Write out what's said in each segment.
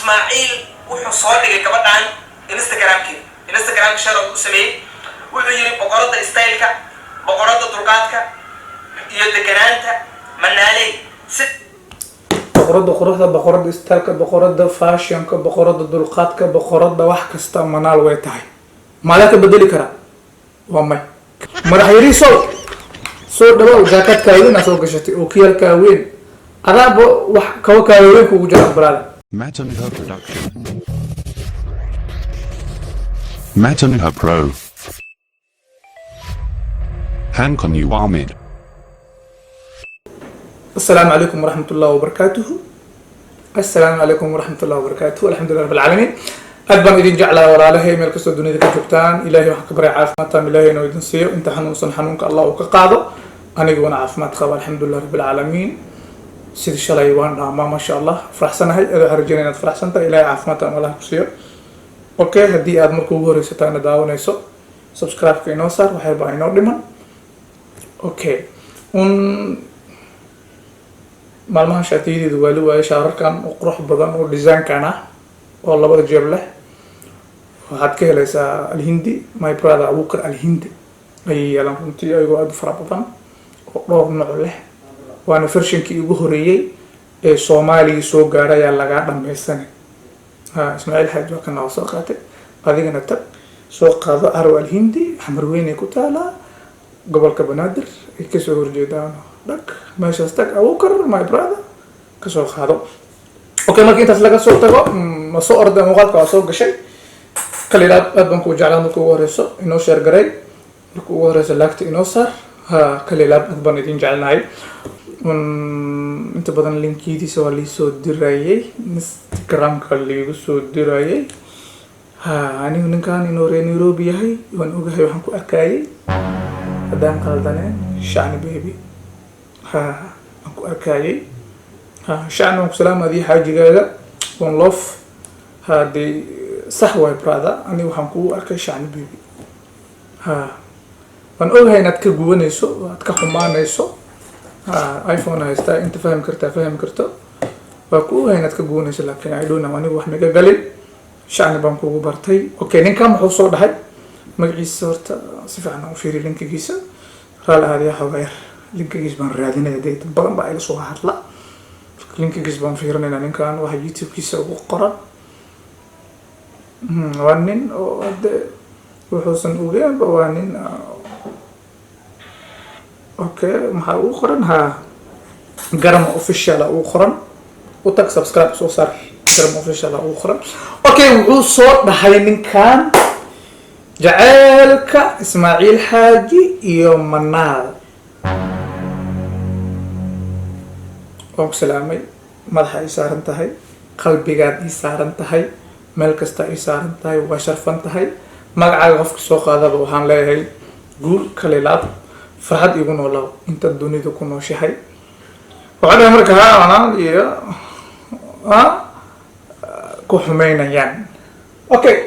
Ismaaciil wuxuu soo dhigay gabadhan Instagramkeeda, Instagramka share u sameeyey. Wuxuu yidhi: "Boqorada styleka, boqorada dulqaadka iyo deganaanta, Manaaley si Boqorada quruxda, boqorada styleka, boqorada fashionka, boqorada dulqaadka, boqorada wax kasta, Manaal way tahay. Maadaa ka bedeli karaa? Waa may. Madax yariisow, soo dhawow. Jaakadkaa weyn aa soo gashatay, ookiyaalkaa weyn, adaaba wax kaba kaa waaweyn kugu jiraan, brother. Matanha Production. Matanha Pro. Hankon Ahmed. Asalaamu calaykum waraxmat ullahi wabarakaatuhu. Assalaamu calaykum waraxmat ullahi wabarakaatuhu. Alxamdulilah rab alcaalamiin. Aad baan idin jeclaa, walaalahay, meel kastoo dunida ka joogtaan. Ilahay waxaan ka baryay caafimaad taam Ilahay inuu idin siiyo. Inta xanuunsan xanuunka Allah uu ka qaado. Aniguna caafimaad qaba, alxamdulilah rabbi alcaalamiin. Sidii shalay waan dhaamaa, maasha Allah, faraxsanahay. Aad waxaan rajeynaya inaad faraxsan tahay. Ilahay caafimaad taam Allah ku siiyo. Okay, haddii aad marka ugu horeysataa daawanayso, subscribe-ka inoo saar, waxyar baa inoo dhiman. Okay, un maalmahan shaatiyadeedu waa la waayay. Shaararkan oo qurux badan oo design-kan ah oo labada jeeb leh waxaad ka helaysaa Alhindi, my brother Abukar Alhindi ayay yeelaan. Runtii ayagoo aada u fara badan oo dhowr nooc leh, waana versionkii ugu horeeyey ee Soomaaliya soo gaara ayaa lagaa dhammaysanay. Ha, Ismaaciil Xaaj waa kana soo qaatay. Adigana tag, soo qaado. Arw Alhindi Xamarweynay ku taalaa, gobolka Banaadir ay kasoo horjeedaan. Dhag, meeshaas tag, Abukar, my brother, kasoo qaado. Okay, marka intaas laga soo tago, ma soo orday, muuqaalka waa soo gashay. Kalilaab, aad baan kuu jeclaa. Marka ugu horeyso inoo share garay, marka ugu horeyso laagta inoo saar. Ha, kalilaab, aad baan idin jecelnahay. Inta badan linkidiisa waa liisoo dirayay, Instagramka liigu soo dirayay. Ha, anigu ninkan inuu reer Nairobi yahay waan ogahay. Waxaan ku arkayay, haddaan qaldaneen, Shacni Baby. Ha, waan ku arkayay. Ha, Shacni, waan ku salaama adii xaajigaaga. One love. Ha, dee sax waay, brother. Aniga waxaan kugu arkay Shacni Baby. Ha, waan ogahay inaad ka gubanayso oo aad ka xumaanayso. Ha, iPhone haystaa, inta fahmi kartaa fahmi karto. Waa ku ogahay inaad ka gubanayso, laakiin I don't know, anigu wax miga galin. Shacni baan kugu bartay. Okay, ninkan muxuu soo dhahay? Magaciisa horta si fiican aan u fiiriy linkigiisa. Raali ahaadiya, xoogaa yar linkigiis baan raadinaya. Dee dad badan baa ila soo hadla, linkigiis baan fiirinayna. Ninkan waxa YouTube-kiisa ugu qoran, waa nin oo hade wuxuusan ogeenba, waa nin. Okay, maxaa ugu qoran? Ha, Garama Official ugu qoran. U tag, subscribe soo saar. Garama Official ugu qoran. Okay, wuxuu soo dhahay ninkan jaceylka Ismaaciil Xaaji iyo Manaal. Waan ku salaamay. Madaxa ii saaran tahay, qalbigaad ii saaran tahay, meel kasta ii saaran tahay, waa sharfan tahay. Magacaaga qofka soo qaadaba waxaan leeyahay guul, kalilaab, farxad igu noolow intaad dunida ku nooshahay. Waxaa dhahay marka ha Manaal iyo ha ku xumeynayaan. Okay,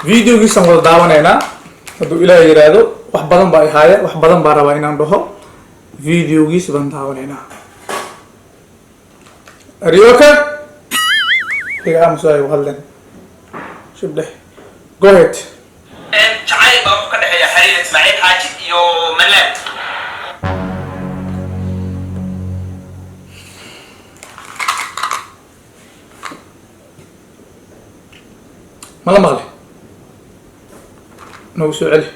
videogiisaan wada daawanaynaa hadduu Ilaah yiraahdo. Wax badan baa ihaaya, wax badan baa rabaa inaan dhaho. Videogiis baan daawanaynaa. Are you okay? Iga aamus, ay hadleen shibdheh. Go ahead. Jacayl baa wuxuu ka dhexeeya xiriir Ismaaciil Xaaji iyo Manaal. Ma la maqli? Nagu soo celi.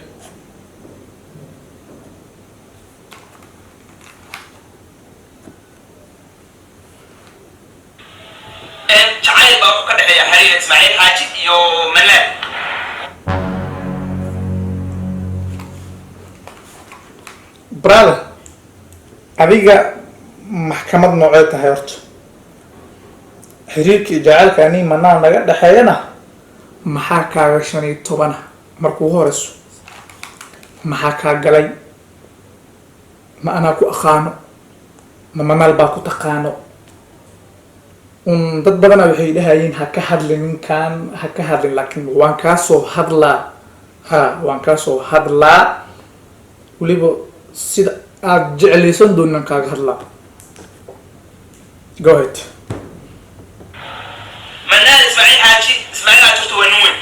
Jacayl baa wuxuu ka dhexeeya xiriir Ismaaciil Xaaji iyo Manaal. Brother, adiga maxkamad noocee tahay horta? Xiriirkii jacaylka ani Manaal naga dhexeeyana maxaa kaaga 15a? Marka ugu horeyso maxaa kaa galay? Ma anaa ku aqaano? Ma Manaal baa ku taqaano? Un dad badana waxay dhahayeen ha ka hadlin ninkan, ha ka hadlin, laakiin waan kaa soo hadlaa. Ha, waan kaa soo hadlaa, weliba sida aada jeclaysan doonan kaaga hadlaa. Go ahead. Ismaaciil Xaaji, Ismaaciil Xaaji horta waa nin weyn.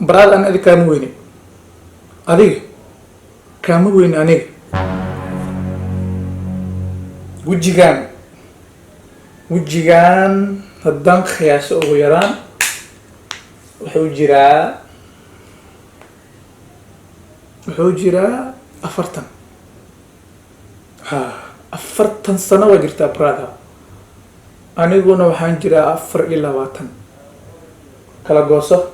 Brother, an adiga kaama weyni, adiga kaama weyni. Aniga wejigaan haddaan qiyaaso, ugu yaraan wuxuu jiraa 40, ha, 40 sano waa jirtaa, brother. Aniguna waxaan jiraa 24. Kala gooso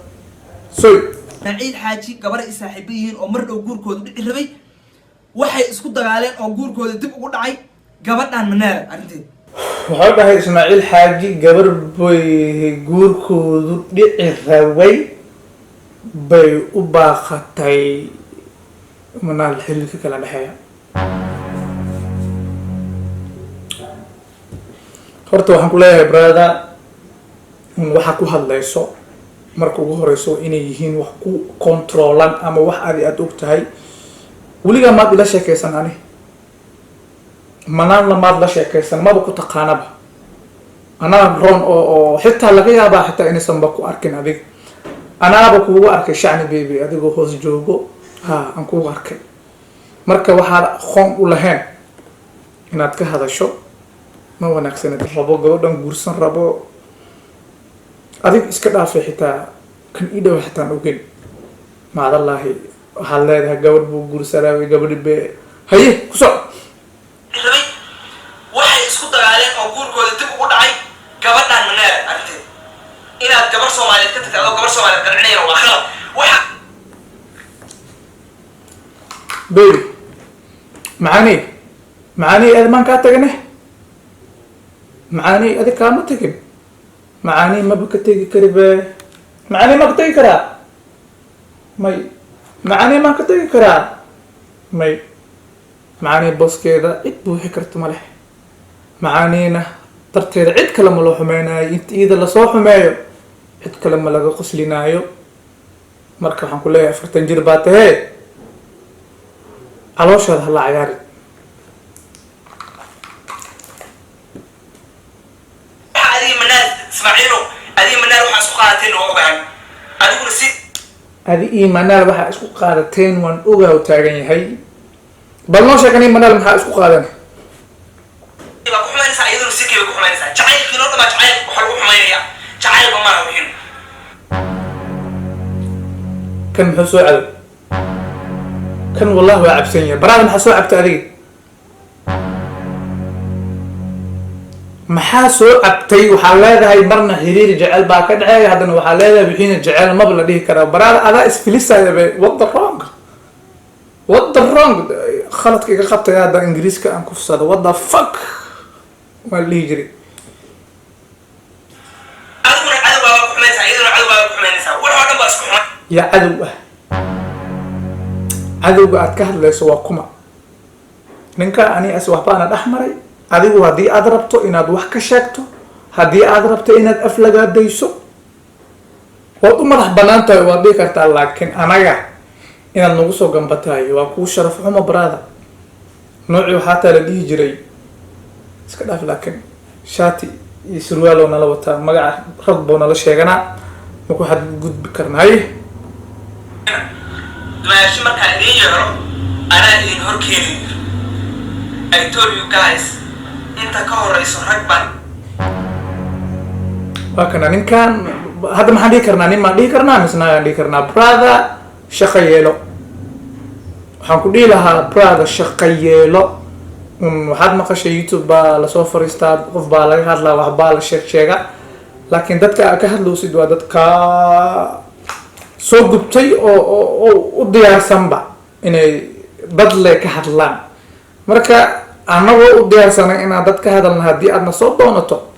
soy. Ismaaciil Xaaji gabar ay saaxiibo yihiin oo mar dhow guurkooda dhici rabay, waxay isku dagaaleen oo guurkooda dib ugu dhacay gabadhan Manaala arrinteeda. Wuxuu dhahay Ismaaciil Xaaji gabar bay guurkoodu dhici rabay bay u baaqatay Manaal, xiriirka kala dhexeeya. Horta waxaan ku leeyahay, brother, in waxaa ku hadlayso marka ugu horeyso inay yihiin wax ku controlan ama wax adi aada og tahay. Weligaa maad ila sheekaysan, ani Manaalna maad la sheekaysan, maba ku taqaanaba. Anaa roon oo xitaa laga yaabaa xitaa inaysanba ku arkin adiga. Anaaba kuugu arkay Shacni Baby adigoo hoos joogo, ha, aan kuugu arkay. Marka waxaad aqoon u lahayn inaad ka hadasho ma wanaagsanid. Rabo gabadhan guursan rabo, adig iska dhaafay, xitaa kan ii dhow xitaan ogeyn. Macdallaahi, waxaad leedahay gabadh buu guursanaa, gabadhi be haye ku soc. Rabay, waxay isku dagaaleen oo guurkooda dib ugu dhacay gabadhan Manaala arrinteeda. Inaad gabar Soomaaliyeed ka tagtay adoo gabar Soomaaliyeed qancinayana waa khalad. Waxa Baby macaani, macaani, aad kaa tagine. Macaani, adig kaama tagin. Macaani, maba ka tegi kari be. Macaani, ma ka tegi karaa? May. Macaani, maan ka tegi karaa? May. Macaani booskeeda cid buuxi karta ma leh. Macaaniina darteeda cid kale ma loo xumeynaayo. Inta iyada lasoo xumeeyo, cid kale ma laga qoslinaayo. Marka waxaan ku leeyahay, 40 jir baa tahee, calooshaada hala cayaarin. Waxa adiga Manaal, Ismaaciilow, adiga Manaal waxaa isku qaadateen oo ogahan adiguna si Adi iyo Manaal waxaa isku qaadateen waan ogaa, taagan yahay. Bal noo sheeg, ani Manaal maxaa isku qaadan? Baa ku xumaynaysaa, iyaduna si kay bay ku xumaynaysaa. Jacaylkii noo dhamaa, jacayl waxaa lagu xumaynaya, jacaylba maaha wixiinu. Kan muxuu soo cabay kan? Wallahi waa cabsan yahay. Brother, maxaa soo cabtay adiga? Maxaa soo cabtay? Waxaa leedahay marna xiriir jecel baa ka dhexeeya, haddana waxaa leedahay wixiina jecel maba la dhihi karaa. Brother, adaa isfilisaya be. What the wrong, what the wrong? Khaladka iga qabtay hadda Ingiriiska aan kufsado. What the fuck waa la dhihi jiray. Adiguna cadow baa ku xumaynaysaa, iyaduna cadow baa ku xumaynaysaa, wax oo dhan baa isku xumay. Yaa cadow ah? Cadowga aad ka hadlayso waa kuma? Ninka ani as waxbaana dhex maray. Adigu haddii aad rabto inaad wax ka sheegto, haddii aad rabto inaad aflagaadayso, waad u madax banaan tahay, waad dhihi kartaa. Laakiin anaga inaad nagu soo gambatahay waa kuu sharaf xumo, brother. Noocii waxaa taa la dhihi jiray iska dhaaf, laakiin shaati iyo surwaaloo nala wataa, magaca rag buu nala sheeganaa, maku xadgudbi karnahay. Dumaashi markaan idiin yeero, anaa idin hor keenayo. I told you guys, inta ka horeyso rag baan Waa kana ninkan. Hadda maxaan dhihi karnaa? Nin maan dhihi karnaa mise naagaan dhihi karnaa? Brother, shaqo yeelo. Waxaan ku dhihi lahaa, brother, shaqo yeelo. Un waxaad maqashay YouTube baa lasoo fariistaa, qof baa laga hadlaa, waxbaa la sheeg sheega, laakiin dadka aad ka hadlowsid waa dadka soo gubtay oo u diyaarsanba inay dad le ka hadlaan. Marka annagoo u diyaarsanay inaan dad ka hadalna, haddii aadna soo doonato,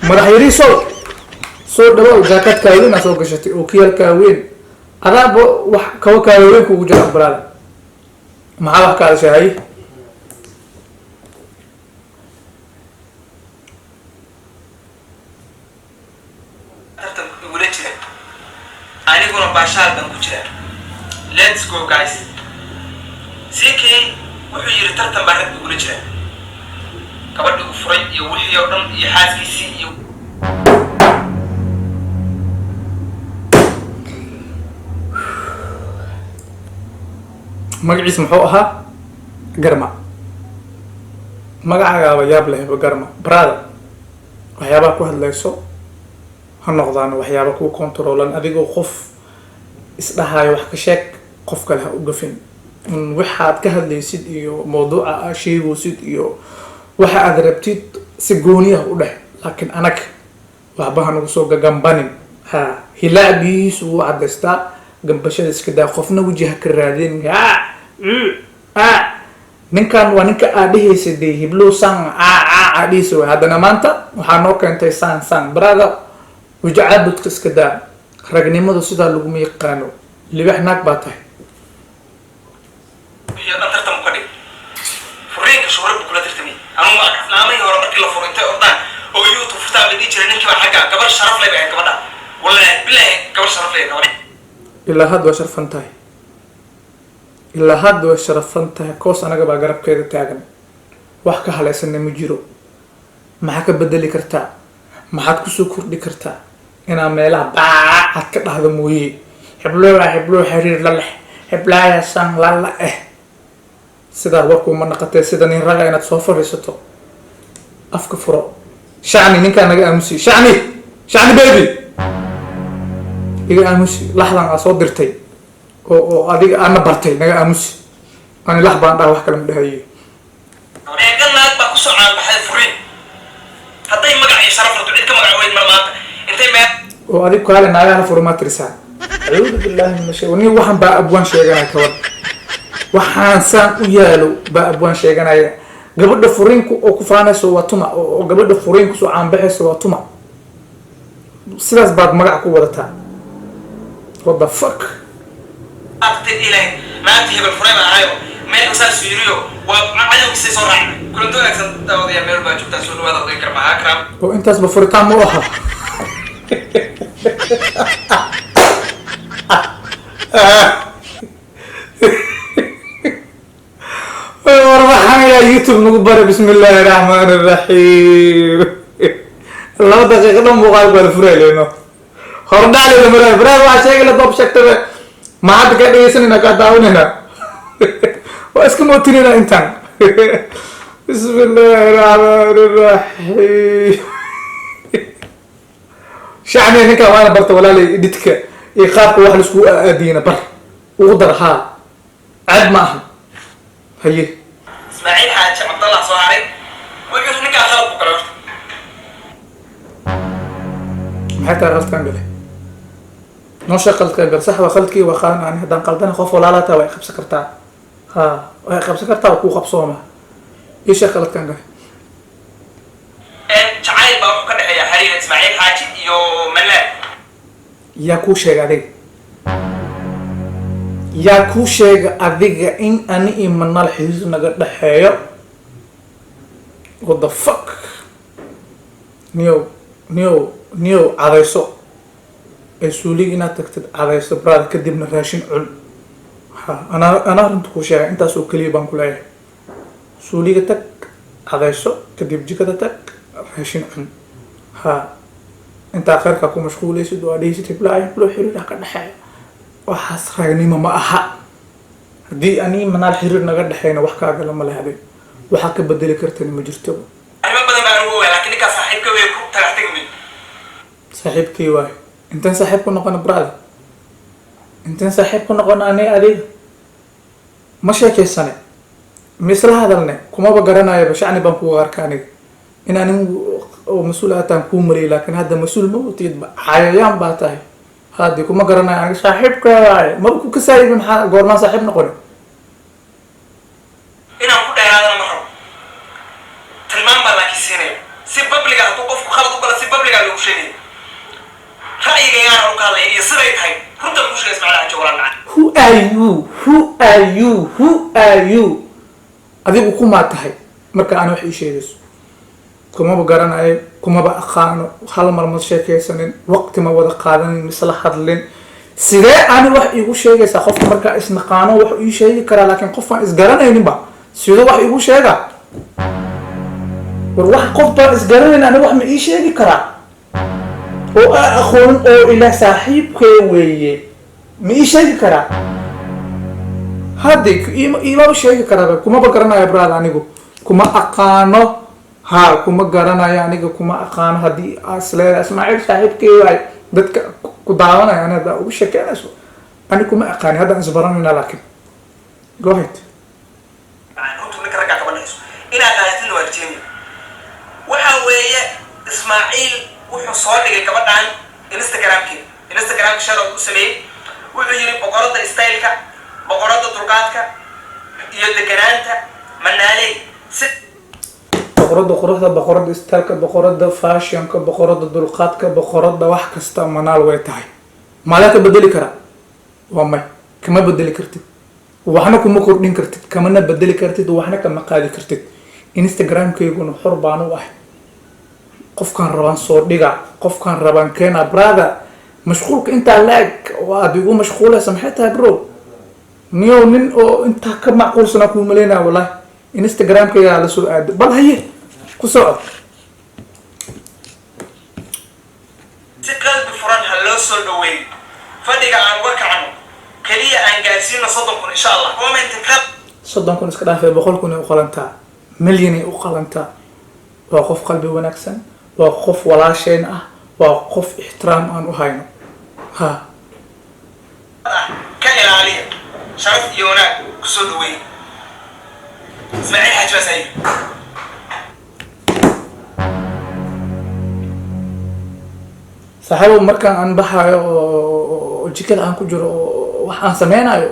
madax yariisow, soo dhawow. Jaakadkaa weyn aa soo gashatay, ookiyaalkaa weyn, adaaba wax kaba kaa waaweyn kugu jiraan. Brother, maxaa wax ka hadashahay? Tartan igula jira, aniguna baashaal baan ku jiraa. Let's go, guys. CK wuxuu yidhi tartan baa rag igula jira, gabadhi uu furay. furay iyo wixii oo dhan iyo xaaskiisii iyo Magaciisa muxuu ahaa? Garma. Magacagaaba yaab lehba, Garma. Brother, waxyaabaha ku hadlayso ha noqdaan waxyaaba kuu controlan. Adigoo qof isdhahayo wax ka sheeg, qof kale ha u gafin. Un waxaad ka hadlaysid iyo mawduuca aad sheegaysid iyo waxa aad rabtid si gooniah u dheh, laakiin anag waxba ha nagu soo gagambanin. Ha hilaa biyihiisu wuu cadaystaa. Gambashada iska daa, qofna weji ha ka raadin. A a ninkan waa ninka aad dhehaysa dee, hiblow san a a aad dhehaysa waay. Haddana maanta waxaa noo keentay san san. Brother, weji caabudka iska daa. Ragnimadu sidaa laguma yaqaano. Libax naag baa tahay. Wixii oo dhan tartan buu ka dhigay. Furiinka shuhra buu kula tartamay. Anugu ma arka islaamihii hore markii la furo intay ordaan oo YouTube furtaan bay dhihi jiray ninkii baa xagga gabar sharaf leh bay ahayd gabadha. Wallaahi bilaahi, gabar sharaf leh gabadha. Ilaa hadda waa sharfan tahay, ilaa hadda way sharafan tahay. Koos anaga baa garabkeeda taagan, wax ka halaysanna ma jiro. Maxaa ka bedeli kartaa? Maxaad kusoo kordhi kartaa inaa meelaha baacad ka dhahdo mooye? Hibloowa hibloo xiriir la leh, heblaaya san lala eh, sidaa warkuuma naqatee. Sida nin raga inaad soo fadhiisato, afka furo. Shacni, ninkaa naga aamusi. Shacni, Shacni baby, iga aamusi. Laxdan aa soo dirtay oo adiga aana bartay, naga aamusi. Ani lax baan dhaha, wax kale ma dhahaye. Eega, naag baa kusoo caanbaxay furiin. Hadday magac iyo sharaf rabto, cid ka magac weyn mar maanta intay meel Oo adig kaale naagaha la furo maa tirisaa? Acuudu billahi min ashay. Nin waxaan baa abwaan sheeganaya. Kabad waxaan saan u yaalo baa abwaan sheeganaya. Gabadha furiinku oo ku faanayso waa tuma? Oo gabadha furiin kusoo caanbaxayso waa tuma? Sidaas baad magac ku wadataa? What the fuck? Aatay ilahay maanta hebel furay baan ahayo, meel saas yiriyo waa cadowgiisay soo raacay. Kulanto wanaagsan daawadayaa, meel baa joogtaa, soo dhawaada. Oday Garmaha Akram. Oo intaasba furitaan ma u aha? War waxaan YouTube nagu bara. Bismi illaahi raxmaan raxiim. 2 daqiiqo dhan muuqaalka waa la furaaleyno, hordhacleyna mara. Baraad waxaa sheegay la doob sheegtabe, ma hadda kaa dhegeysanayna, kaa daawanayna, waa iska mootinayna intaan. Bismi illaahi raxmaan raxiim. Shacni, ninkaan waana barta walaalay. Editka iyo qaabka wax laisku aadiyana bar ugu dar. Haa, cad ma aha. Haye. Ismaaciil Xaaji Cabdallah soo haray wuxuu ninkaa khalad ku galay horta. Maxay tahay khaladkaan gale? Noo sheeg khaladkaan gale. Sax waa khaladkii, waa qaadan. Ani haddaan qaldana, qof walaalaa waa i qabsan kartaa. Ha, waa i qabsan kartaa, waa kuu qabsooma. Ii sheeg khaladkaan gale. Jacayl baa wuxuu ka dhexeeya xariir Ismaaciil Xaaji iyo Malaal. Yaa kuu sheega adiga? Yaa kuu sheega adiga in ani iyo Manaal xiriir naga dhexeeyo? What the fuck? Niyow, niyow, niyow, cadayso ee suuliga inaad tagtid, cadayso brother, kadibna raashin cun. Ha, anaa runta kuu sheegay, intaas oo keliya baan ku leeyahay. Suuliga tag, cadayso, kadib jikada tag, raashin cun. Ha, intaa khayrkaa ku mashquulaysid waa dhehaysid hiblaayo hibloo xiriir ha ka dhexeeya. Waxaas ragnimo ma aha. Haddii anii Manaal xiriir naga dhexeyna, wax kaagala ma lehday, waxaa ka bedeli kartana ma jirto. Arrimo badan baan ugu ogaa, laakiin ninkaa saaxiibka wey ku talax tegi wey. Saaxiibkii waayo. Inteen saaxiib ku noqona, brother? Inteen saaxiib ku noqona? Ani adiga ma sheekeysane, ma isla hadalne, kumaba garanayaba. Shacni baan kugu arka aniga in anigu oo mas-uul ataan kuu mariyay, laakiin hadda mas-uul ma utid, cayayaan baa tahay. Haddii kuma garanayo aniga saaxiibka waaye, maba ku kasaayiba. Maxaa goormaan saaxiib noqoni? Inaan ku dheeraadana ma rabo. Tilmaam baan laakiin siinaya. Si public-ga hadduu qofku khalad u galo, si public-ga loogu sheegaya. Ra'yigaygaana u ka hadlaya iyo siday tahay runta kuu sheegay. Ismaaciil Xaaji, walaal macaan. Who are you? Who are you? Who are you? Adigu kumaa tahay marka aan wax ii sheegayso? Kumaba garanayo, kumaba aqaano, hal mar ma sheekaysanin, waqti ma wada qaadanin, misla hadlin. Sidee ani wax iigu sheegaysaa? Qofka markaa isnaqaano wax ii sheegi karaa, laakiin qofaan isgaranayninba siduu wax iigu sheegaa? War, wax qof baan isgaranayn aniga, wax ma ii sheegi karaa oo aa aqoonin oo ilaa saaxiibkee weeye? Ma ii sheegi karaa? Hadde iimaba sheegi karaaba, kumaba garanayo, brother. Anigu kuma aqaano, ha, kuma garanayo, aniga kuma aqaano. Haddii asleeda Ismaaciil saaxiibkee waay, dadka ku daawanaya ani haddaa ugu sheekeynayso, ani kuma aqaani, haddaan isbaranayna, laakiin go ahead. Runtu ninka raggaa kama dhexayso inaad qaadatidna waa rajeynaya. Waxa weeye, Ismaaciil wuxuu soo dhigay gabadhan Instagramkeeda, Instagramka share u sameeyey. Wuxuu yidhi: "Boqoradda styleka, boqoradda dulqaadka iyo deganaanta, Manaaley si Boqoradda quruxda, boqoradda styleka, boqoradda fashionka, boqoradda dulqaadka, boqoradda wax kasta, Manaal way tahay. Maadaa ka bedeli karaa? Waa may, kama bedeli kartid, waxna kuma kordhin kartid, kamana bedeli kartid, waxna kama qaadi kartid. Instagramkayguna xor baan u ahay, qofkaan rabaan soo dhiga, qofkaan rabaan keena. Brother, mashquulka intaa laag oo aad igu mashquulaysa maxay tahay, bro? Niyow, nin oo intaa ka macquulsanaa kuu malaynaya. Wallahi Instagramkaygaa la soo aado. Bal haye, ku soco. Si qalbi furan ha loo soo dhaweeyo. Fadhiga aan uga kacno, keliya aan gaarsiino 30,000, insha Allah. Comment ka 30,000 iska dhaafay, 100,000 ay u qalantaa, milyan ay u qalantaa. Waa qof qalbi wanaagsan, waa qof walaasheen ah, waa qof ixtiraam aan u hayno, ha. Ah, ka ilaaliya, sharaf iyo wanaag kusoo dhaweeye. Ismaaciil Xaaji baa saayiri. Saaxiibow, markaan aan baxaayo oo jikada aan ku jiro oo wax aan sameynayo,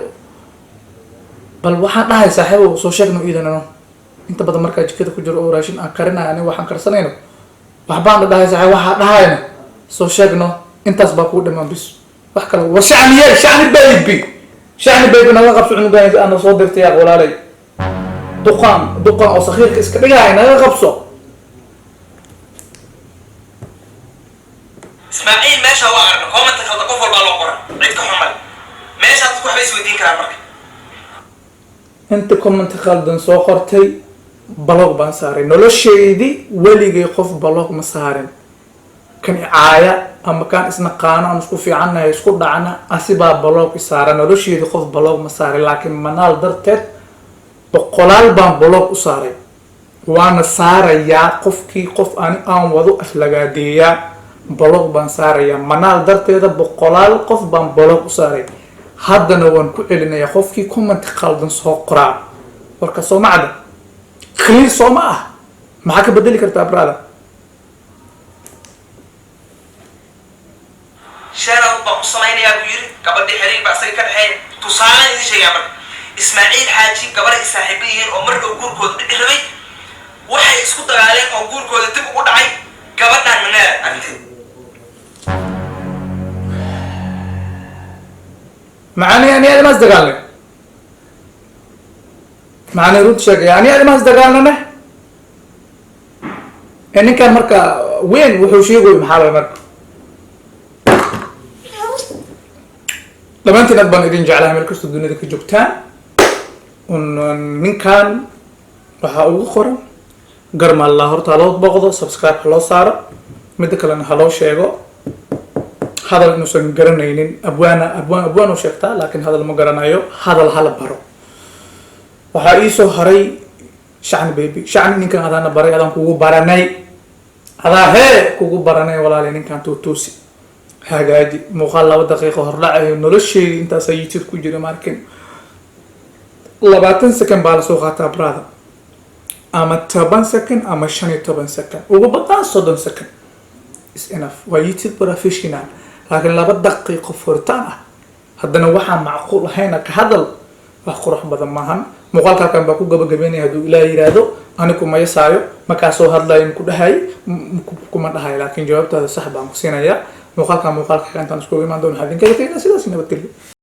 bal waxaan dhahay, saaxiibow, soo sheegno iidanano. Inta badan markaa jikada ku jiro oo raashin aan karinayo, aniga waxaan karsanayno, waxbaan dhahay, saaxiib, waxaa dhahayno soo sheegno. Intaas baa kuu dhiman bis, wax kale wa shacni ye, shacni baby, shacni baby, naga qabso cunugan aana soo dirtay, yaa walaalay. Duqaan, duqaan oo sakhiirka iska dhigaya, naga qabso. Ismaaciil meesha waa aragna commenta khalda, qof walbaa loo qoran, cid ka xumale meeshaa dadku waxbay isweydiin karaan marka. Inta comment khaldan soo qortay block baan saaray. Noloshaydii weligay qof block ma saarin. Kan icaaya ama kaan isnaqaano aan isku fiicannahay, isku dhacna, asibaa block i saara. Nolosheydii qof block ma saarin, laakiin Manaal darteed boqolaal baan block u saaray, waana saarayaa. Qofkii qof ani aan wado aflagaadeeyaa block baan saarayaa. Manaal darteeda boqolaal qof baan block u saaray, haddana waan ku celinayaa qofkii comment khaldan soo qoraa. Warka soo macda, clear soo ma ah? Maxaa ka bedeli kartaa, brother? Share baan u samaynayaa buu yiri. Gabadhii xiriir baa isaga ka dhexeeya. Tusaalaan idin sheegaa marka, Ismaaciil Xaaji gabar ay saaxiibo yihiin oo mar dhow guurkooda dhici rabay, waxay isku dagaaleen oo guurkooda dib ugu dhacay gabadhan Manaala arrinteeda. Macani ani adimaas dagaalnay, macani runta sheegaya, ani adimaas dagaalnane. Ee ninkan marka weyn wuxuu sheegayo maxaa waay? Marka dhammaantiin aad baan idin jeclahay meel kastoo dunida ka joogtaan. Un ninkan waxaa ugu qoran garmaalla, horta haloo boqdo, subscribe ha loo saaro, midda kalena ha loo sheego hadal inuusan garanaynin. Abwaana, abwaan, abwaan u sheegtaa, laakiin hadal ma garanayo, hadal hala baro. Waxaa ii soo haray Shacni baby. Shacni, ninkan adaana baray, adaan kugu baranay, adaa hee kugu baranay. Walaali, ninkan tuutuusi, hagaaji. Muuqaal 2 daqiiqo hordhacayo, nolosheedii intaasaa YouTube ku jira markin 20 second baa lasoo qaataa, brother, ama 10 second ama 15 second, ugu badnaan 30 second is enough, waa YouTube professional. Laakiin 2 daqiiqo furitaan ah, haddana waxaan macquul ahayna ka hadal, wax qurux badan maahan. Muuqaalka halkan baa ku gabagabeynaya. Hadduu Ilaah yiraahdo, aniku ma yasaayo, markaa soo hadlayo maku dhahay, kuma dhahayo, laakiin jawaabtaada sax baan ku siinayaa. Muuqaalkan muuqaalka intaan iskugu imaan doona, waxaa idinkaga tegnaa sidaas, nabadgelyo.